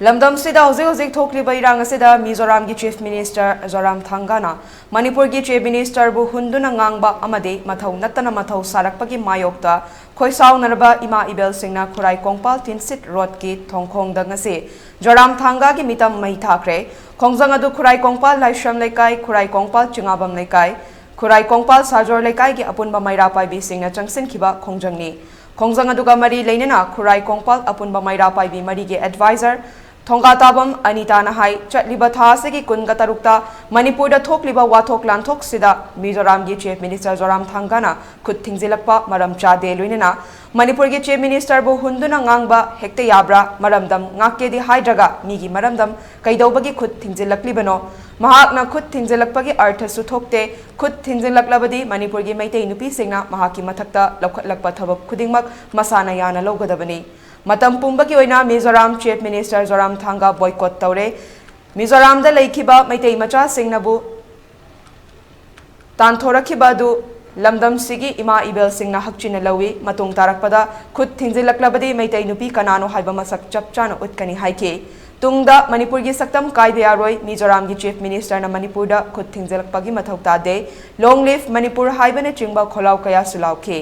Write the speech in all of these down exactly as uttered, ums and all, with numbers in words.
ꯂꯝꯗꯝꯁꯤꯗ ꯍꯧꯖꯤꯛ ꯍꯧꯖꯤꯛ ꯊꯣꯛꯂꯤꯕ ꯏꯔꯥꯡ ꯑꯁꯤꯗ ꯃꯤꯖꯣꯔꯥꯝꯒꯤ Chief Minister ꯖꯣꯔꯥꯝ ꯊꯥꯡꯒꯥꯅ ꯃꯅꯤꯄꯨꯔꯒꯤ Chief Ministerꯕꯨ ꯍꯨꯟꯗꯨꯅ ꯉꯥꯡꯕ ꯑꯃꯗꯤ ꯃꯊꯧ ꯅꯠꯇꯅ ꯃꯊꯧ ꯁꯥꯔꯛꯄꯒꯤ ꯃꯥꯌꯣꯛꯇ ꯈꯣꯏꯁꯥꯎꯅꯔꯕ ꯏꯃꯥ ꯏꯕꯦꯜꯁꯤꯡꯅ ꯈꯨꯔꯥꯏ ꯀꯣꯡꯄꯥꯜ ꯇꯤꯟꯁꯤꯠ ꯔꯣꯗꯀꯤ ꯊꯣꯡꯈꯣꯡꯗ ꯉꯁꯤ ꯖꯣꯔꯥꯝ ꯊꯥꯡꯒꯥꯒꯤ ꯃꯤꯇꯝ ꯃꯩ ꯊꯥꯈ꯭ꯔꯦ꯫ ꯈꯣꯡꯖꯪ ꯑꯗꯨ ꯈꯨꯔꯥꯏ ꯀꯣꯡꯄꯥꯜ ꯂꯥꯏꯁ꯭ꯔꯝ ꯂꯩꯀꯥꯏ, ꯈꯨꯔꯥꯏ ꯀꯣꯡꯄꯥꯜ ꯆꯤꯉꯥꯕꯝ ꯂꯩꯀꯥꯏ, ꯈꯨꯔꯥꯏ ꯀꯣꯡꯄꯥꯜ ꯁꯥꯖꯣꯔ ꯂꯩꯀꯥꯏꯒꯤ ꯑꯄꯨꯟꯕ ꯃꯩꯔꯥ ꯄꯥꯏꯕꯤꯁꯤꯡꯅ ꯆꯪꯁꯤꯟꯈꯤꯕ ꯈꯣꯡꯖꯪꯅꯤ꯫ ꯈꯣꯡꯖꯪ ꯑꯗꯨꯒ ꯃꯔꯤ ꯂꯩꯅꯅ ꯈꯨꯔꯥꯏ ꯀꯣꯡꯄꯥꯜ ꯑꯄꯨꯟꯕ ꯃꯩꯔꯥ ꯄꯥꯏꯕꯤ ꯃꯔꯤꯒꯤ advisor ꯊꯣꯡꯒꯥꯇꯥꯕꯝ ꯑꯅꯤꯇꯥꯅ ꯍꯥꯏ, ꯆꯠꯂꯤꯕ ꯊꯥ ꯑꯁꯤꯒꯤ ꯀꯨꯟꯒ ꯇꯔꯨꯛꯇ ꯃꯅꯤꯄꯨꯔꯗ ꯊꯣꯛꯂꯤꯕ ꯋꯥꯊꯣꯛ ꯂꯥꯟꯊꯣꯛꯁꯤꯗ ꯃꯤꯖꯣꯔꯥꯝꯒꯤ Chief Minister ꯖꯣꯔꯥꯝ ꯊꯥꯡꯒꯥꯅ ꯈꯨꯠ ꯊꯤꯡꯖꯤꯜꯂꯛꯄ ꯃꯔꯝ ꯆꯥꯗꯦ꯫ ꯂꯣꯏꯅꯅ ꯃꯅꯤꯄꯨꯔꯒꯤ Chief Ministerꯕꯨ ꯍꯨꯟꯗꯨꯅ ꯉꯥꯡꯕ ꯍꯦꯛꯇ ꯌꯥꯕ꯭ꯔꯥ? ꯃꯔꯝꯗꯝ ꯉꯥꯛꯀꯦꯗꯤ ꯍꯥꯏꯗ꯭ꯔꯒ ꯃꯤꯒꯤ ꯃꯔꯝꯗꯝ ꯀꯩꯗꯧꯕꯒꯤ ꯈꯨꯠ ꯊꯤꯡꯖꯤꯜꯂꯛꯂꯤꯕꯅꯣ? ꯃꯍꯥꯛꯅ ꯈꯨꯠ ꯊꯤꯡꯖꯤꯜꯂꯛꯄꯒꯤ ꯑꯔꯊꯁꯨ ꯊꯣꯛꯇꯦ꯫ ꯈꯨꯠ ꯊꯤꯡꯖꯤꯜꯂꯛꯂꯕꯗꯤ ꯃꯅꯤꯄꯨꯔꯒꯤ ꯃꯩꯇꯩ ꯅꯨꯄꯤꯁꯤꯡꯅ ꯃꯍꯥꯛꯀꯤ ꯃꯊꯛꯇ ꯂꯧꯈꯠꯂꯛꯄ ꯊꯕꯛ ꯈꯨꯗꯤꯡꯃꯛ ꯃꯁꯥꯅ ꯌꯥꯅ ꯂꯧꯒꯗꯕꯅꯤ꯫ ꯃꯇꯝ ꯄꯨꯝꯕꯒꯤ ꯑꯣꯏꯅ ꯃꯤꯖꯣꯔꯥꯝ Chief Minister ꯖꯣꯔꯥꯝ ꯊꯥꯡꯒꯥ boycott ꯇꯧꯔꯦ꯫ ꯃꯤꯖꯣꯔꯥꯝꯗ ꯂꯩꯈꯤꯕ ꯃꯩꯇꯩ ꯃꯆꯥꯁꯤꯡꯅꯕꯨ ꯇꯥꯟꯊꯣꯔꯛꯈꯤꯕ ꯑꯗꯨ ꯂꯝꯗꯝꯁꯤꯒꯤ ꯏꯃꯥ ꯏꯕꯦꯜꯁꯤꯡꯅ ꯍꯛꯆꯤꯟꯅ ꯂꯧꯏ꯫ ꯃꯇꯨꯡ ꯇꯥꯔꯛꯄꯗ ꯈꯨꯠ ꯊꯤꯡꯖꯤꯜꯂꯛꯂꯕꯗꯤ ꯃꯩꯇꯩ ꯅꯨꯄꯤ ꯀꯅꯥꯅꯣ ꯍꯥꯏꯕ ꯃꯁꯛ ꯆꯞ ꯆꯥꯅ ꯎꯠꯀꯅꯤ ꯍꯥꯏꯈꯤ꯫ ꯇꯨꯡꯗ ꯃꯅꯤꯄꯨꯔꯒꯤ ꯁꯛꯇꯝ ꯀꯥꯏꯕ ꯌꯥꯔꯣꯏ꯫ ꯃꯤꯖꯣꯔꯥꯝꯒꯤ Chief Ministerꯅ ꯃꯅꯤꯄꯨꯔꯗ ꯈꯨꯠ ꯊꯤꯡꯖꯤꯜꯂꯛꯄꯒꯤ ꯃꯊꯧ ꯇꯥꯗꯦ꯫ Long live ꯃꯅꯤꯄꯨꯔ ꯍꯥꯏꯕꯅꯆꯤꯡꯕ ꯈꯣꯜꯂꯥꯎ ꯀꯌꯥꯁꯨ ꯂꯥꯎꯈꯤ꯫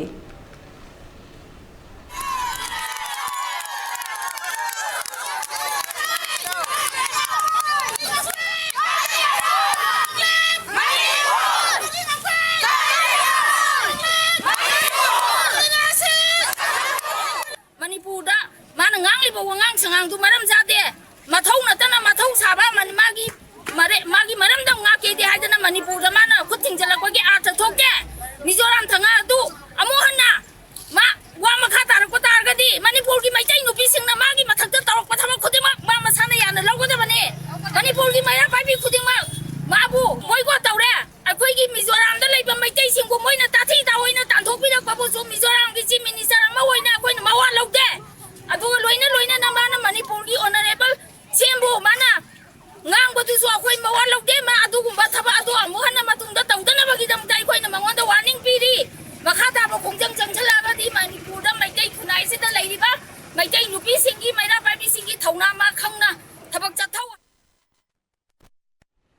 ꯃꯅꯤꯄꯨꯔꯗ ꯃꯥꯅ ꯉꯥꯡꯂꯤꯕ ꯋꯥꯉꯥꯡ ꯁꯉꯥꯡꯗꯨ ꯃꯔꯝ ꯆꯥꯗꯦ꯫ ꯃꯊꯧ ꯅꯠꯇꯅ ꯃꯊꯧ ꯁꯥꯕ ꯑꯃꯅꯤ꯫ ꯃꯥꯒꯤ ꯃꯔꯦ-, ꯃꯥꯒꯤ ꯃꯔꯝꯗ ꯉꯥꯛꯀꯦꯗꯤ ꯍꯥꯏꯗꯅ ꯃꯅꯤꯄꯨꯔꯗ ꯃꯥꯅ ꯈꯨꯠ ꯊꯤꯡꯖꯤꯜꯂꯛꯄꯒꯤ ꯑꯥꯔꯊ ꯊꯣꯛꯇꯦ꯫ ꯃꯤꯖꯣꯔꯥꯝ ꯊꯥꯡꯒꯥ ꯑꯗꯨ ꯑꯃꯨꯛ ꯍꯟꯅ ꯃꯥ ꯋꯥ ꯃꯈꯥ ꯇꯥꯔꯛꯄ ꯇꯥꯔꯒꯗꯤ ꯃꯅꯤꯄꯨꯔꯒꯤ ꯃꯩꯇꯩ ꯅꯨꯄꯤꯁꯤꯡꯅ ꯃꯥꯒꯤ ꯃꯊꯛꯇ ꯇꯧꯔꯛꯄ ꯊꯕꯛ ꯈꯨꯗꯤꯡꯃꯛ ꯃꯥ ꯃꯁꯥꯅ ꯌꯥꯅ ꯂꯧꯒꯗꯕꯅꯤ꯫ ꯃꯅꯤꯄꯨꯔꯒꯤ ꯃꯩꯔꯥ ꯄꯥꯏꯕꯤ ꯈꯨꯗꯤꯡꯃꯛ ꯃꯥꯕꯨ boycott ꯇꯧꯔꯦ꯫ ꯑꯩꯈꯣꯏꯒꯤ ꯃꯤꯖꯣꯔꯥꯝꯗ ꯂꯩꯕ ꯃꯩꯇꯩꯁꯤꯡꯕꯨ ꯃꯣꯏꯅ ꯇꯥꯊꯤ ꯇꯥꯑꯣꯏꯅ ꯇꯥꯟꯊꯣꯛꯄꯤꯔꯛꯄꯕꯨꯁꯨ ꯃꯤꯖꯣꯔꯥꯝꯒꯤ Chief Minister ꯑꯃ ꯑꯣꯏꯅ ꯑꯩꯈꯣꯏꯅ ꯃꯋꯥ ꯂꯧꯗꯦ꯫ ꯑꯗꯨꯒ ꯂꯣꯏꯅ ꯂꯣꯏꯅꯅ ꯃꯥꯅ ꯃꯅꯤꯄꯨꯔꯒꯤ honourable CMꯕꯨ ꯃꯥꯅ ꯉꯥꯡꯕꯗꯨꯁꯨ ꯑꯩꯈꯣꯏ